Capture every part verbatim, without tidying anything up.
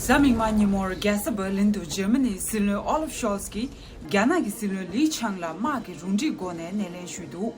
གཟའ་མིག་དམར་ཉིན་མོར་རྒྱལ་ས་འབར་ལིན་དུ་འཇར་མ་ནིའི་སྲིད་བློན་ཨོ་ལབ་ཤོལ་ཚ་གིས་རྒྱ་ནག་གི་སྲིད་བློན་ལི་ཆང་ལ་དམག་གི་རུ་འགྲིག་སྒོ་ནས་སྣེ་ལེན་ཞུས་འདུག་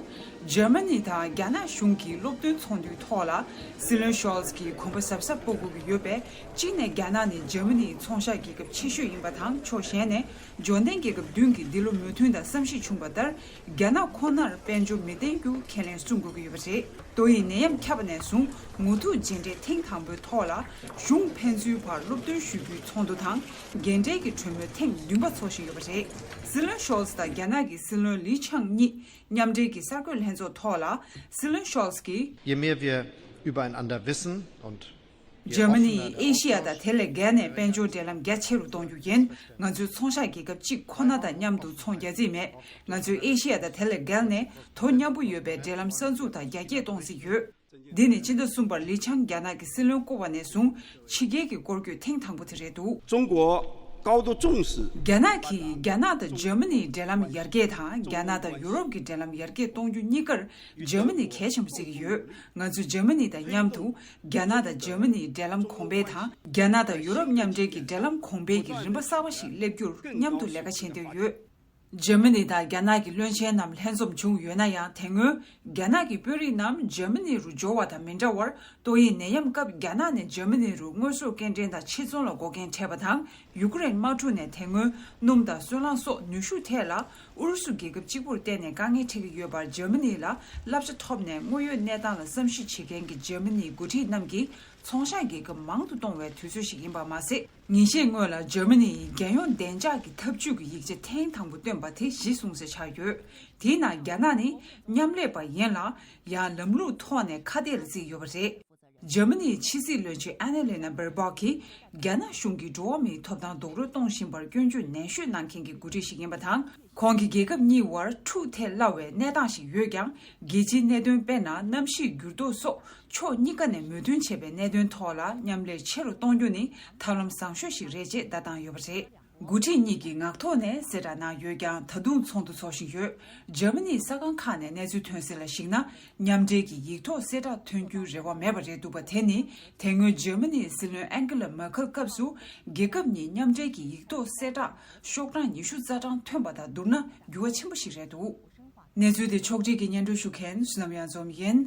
འཇར་མ་ནི་དང་རྒྱ་ནག་གཞུང་གི་སློབ་སྟོན་ཚོགས་འདུའི་ཐོག་ལ། སྲིད་བློན་ཤོལ་ཚ་གིས་གོམ་པ་གཟབ་གཟབ་སྤོ་དགོས་ཀྱི་ཡོད་པས། གཅིག་ནས་རྒྱ་ནག་ནི་འཇར་མ་ནིའི་ཚོང་ཤག་རྒྱལ་ཁབ་ཆེ་ཤོས་ཡིན་པ་དང་། ཕྱོགས་གཞན་ནས་འབྱོར་ལྡན་རྒྱལ་ཁབ་བདུན་གྱིས་འདི་ལོ་མོས་མཐུན་དང་བསམ་གཞིག་བྱུང་བ་ལྟར། རྒྱ་ནག་ཁོ་ནར་དཔལ་འབྱོར་མི་བརྟེན་རྒྱུ་ཁས་ལེན་སྲུང་དགོས་ཀྱི་ཡོད་པ་རེད། ཏོག་དབྱིབས་ནད་ཡམས་ཁྱབ་པ་ནས་བཟུང་ངོ་ཐུག་མཇལ་འཕྲད་ཐེངས་དང་པོའི་ཐོག་ལ། གཞུང་ཕན་ཚུན་བར་སློབ་སྟོན་ཞུ་རྒྱུའི་ཚོགས་འདུ་དང་། རྒན་གྲས་ཀྱི་གྲོས་མོལ་ཐེངས་བདུན་པ་འཚོགས་བཞིན་ཡོད་པ་རེད། སྲིད་བློན་ཤོལ་ཚ་དང་རྒྱ་ནག་གི་སྲིད་བློན་ལི་ཆང་གཉིས་མཉམ་འབྲེལ་གྱི་གསར་འགོད་ལྷན་ཚོགས་ཐོག་ལ། སྲིད་བློན་ཤོལ་ཚ་གིས། Je mehr wir über einander wissen und འཇར་མ་ནི་ཨེ་ཤི་ཡ་དང་དེ་ལས་བརྒལ་ནས་དཔལ་འབྱོར་འབྲེལ་ལམ་རྒྱ་ཆེ་རུ་གཏོང་རྒྱུ་ཡིན། ང་ཚོའི་ཚོང་ཤག་རྒྱལ་ཁབ་གཅིག་ཁོ་ན་དང་མཉམ་དུ་ཚོང་རྒྱག་རྩིས་མེད། ང་ཚོས་ཨེ་ཤི་ཡ་དང་དེ་ལས་བརྒལ་ནས་དོ་མཉམ་པོ་ཡོད་པའི་འབྲེལ་ལམ་གསར་འཛུགས་དང་རྒྱ་སྐྱེད་གཏོང་རྩིས་ཡོད། འདི་ནི་སྤྱི་ཟླ་གསུམ་པར་ལི་ཆང་རྒྱ་ནག་གི་སྲིད་བློན་བསྐོ་བ་ནས་བཟུང་ཕྱི་རྒྱལ་གྱི་སྐོར་སྐྱོད་ཐེངས་དང་པོ་དེ་རེད་འདུག 中国高度重视 རྒྱ་ནག་གིས་རྒྱ་ནག་དང་འཇར་མ་ནིའི་འབྲེལ་ལམ་ཡར་རྒྱས་དང་། རྒྱ་ནག་དང་ཡུ་རོབ་ཀྱི་འབྲེལ་ལམ་ཡར་རྒྱས་གཏོང་རྒྱུ་གཉིས་ཀར་འཇར་མ་ནི་གལ་ཆེན་པོ་བརྩི་གི་ཡོད། ང་ཚོས་འཇར་མ་ནི་དང་མཉམ་དུ་རྒྱ་ནག་དང་འཇར་མ་ནིའི་འབྲེལ་ལམ་གོང་འཕེལ་དང་། རྒྱ་ནག་དང་ཡུ་རོབ་མཉམ་འབྲེལ་གྱི་འབྲེལ་ལམ་གོང་འཕེལ་གྱི་རིམ་པ་གསར་པ་ཞིག་སླེབས་རྒྱུར་མཉམ་དུ་ལས་ཀ་བྱེད་འདོད་ཡོད། འཇར་མ་ནི་དང་རྒྱ་ནག་གི་བློན་ཆེན་རྣམས་ལྷན་འཛོམས་བྱུང་ཡོད་ན་ཡང་། དེ་སྔོན་རྒྱ་ནག་གི་དཔོན་རིགས་རྣམས་འཇར་མ་ནི་རུ་འབྱོར་བ་དང་མི་འདྲ་བར། ཏོག་དབྱིབས་ནད་ཡམས་སྐབས་རྒྱ་ནག་ནས་འཇར་མ་ནི་རུ་དངོས་ཟོག་སྐྱེལ་འདྲེན་དང་ཕྱིར་ཚོང་ལ་འགོག་རྐྱེན་འཕྲད་པ་དང་། ཡུ་ཀེ་རེན་དམག་འཁྲུག་ནས་དེ་སྔོན་སྣུམ་དང་སོལ་རླངས་སོགས་ནུས་ཤུགས་ཐད་ལ་ཨུ་རུ་སུ་རྒྱལ་ཁབ་གཅིག་པུར་བརྟེན་ནས་དཀའ་ངལ་འཕྲད་ཀྱི་ཡོད་པར། འཇར་མ་ནི་ལ་བསླབ་བྱ་ཐོབ་ནས་དངོས་ཡོད་གནས་སྟངས་ལ་བསམ་གཞིག་བྱེད་མཁན་གྱི་འཇར་མ་ནིའི་འགོ་ཁྲིད་རྣམས་ཀྱིས་ཚོང་ཤག་རྒྱལ་ཁབ་མང་དུ་གཏོང་བའི་དུས་ཚོད་ཞིག་ཡིན་པ་མ་ཟད། ཉིན་ཤས་སྔོན་ལ་འཇར་མ་ནི་ཡིས་རྒྱལ་ཡོངས་བདེ་འཇགས་ཀྱི་ཐབས་ཇུས་ཀྱི་ཡིག་ཆ་ཐེངས་དང་པོ་བཏོན་པ་དེ་གཞི་བཟུང་ས་ཆགས་ཡོད། དེའི་ནང་རྒྱ་ནག་ནི་མཉམ་ལས་པ་ཡིན་ལ། ཡང་ལམ་ལུགས་ཐོག་ནས་ཁ་གཏད་ལ་བརྩིས་ཡོད་པ་རེད། འཇར་མ་ནིའི་ཕྱི་སྲིད་བློན་ཆེན་ཨན་ན་ལེ་ན་བེར་བོག་གིས་རྒྱ་ནག་གཞུང་གིས་འགྲོ་བ་མིའི་ཐོབ་ཐང་རྡོག་རོལ་གཏོང་བཞིན་པར་སྐྱོན་བརྗོད་ནན་ཤོས་གནང་མཁན་གྱི་འགོ་ཁྲིད་ཞིག་ཡིན་པ་དང་། ཁོང་གིས་རྒྱལ་ཁབ་གཉིས་བར་འཁྲུག་ཐེབས་སླ་བའི་གནས་སྟངས་ཤིག་ཡོད་ཀྱང་། རྒྱལ་སྤྱིའི་གནད་དོན་དཔེར་ན་གནམ་གཤིས་འགྱུར་ལྡོག་སོགས་ཕྱོགས་གཉིས་ཀ་ནས་མོས་མཐུན་བྱས་པའི་གནད་དོན་ཐོག་ལ་མཉམ་ལས་ཆེ་རུ་གཏོང་རྒྱུ་ནི་ཐབས་ལམ་བཟང་ཤོས་ཤིག་རེད་ཅེས་བརྡ་བཏང་ཡོད་པ་རེད། འགོ་ཁྲིད་གཉིས་ཀྱིས་ངག་ཐོག་ནས་གསལ་བསྒྲགས་གནང་ཡོད་ཀྱང་། ད་དུང་ཚོགས་འདུ་འཚོགས་བཞིན་ཡོད། འཇར་མ་ནིའི་གསར་ཁང་ཁག་ནས་གནས་ཚུལ་ཐོན་གསལ་ལ་གཞིགས་ན། མཉམ་འབྲེལ་གྱི་ཡིག་ཐོག་གསལ་བསྒྲགས་ཐོན་རྒྱུའི་རེ་བ་མེད་པ་རེད་འདུག་པ། དེ་ནི་དེ་སྔོན་འཇར་མ་ནིའི་སྲིད་བློན་ཨན་ཀེ་ལ་མར་ཁལ་སྐབས་སུ་རྒྱལ་ཁབ་གཉིས་མཉམ་འབྲེལ་གྱི་ཡིག་ཐོག་གསལ་བསྒྲགས་ཤོག་གྲངས་ཉི་ཤུ་རྩ་གྲངས་ཐོན་པ་དང་བསྡུར་ན་འགྱུར་བ་ཆེན་པོ་ཞིག་རེད་འདུག་གནས་ཚུལ་དེ་ཕྱོགས་སྒྲིག་གིས་སྙན་སྒྲོན་ཞུ་མཁན་བསོད་ནམས་གཡང་འཛོམས་ཡིན།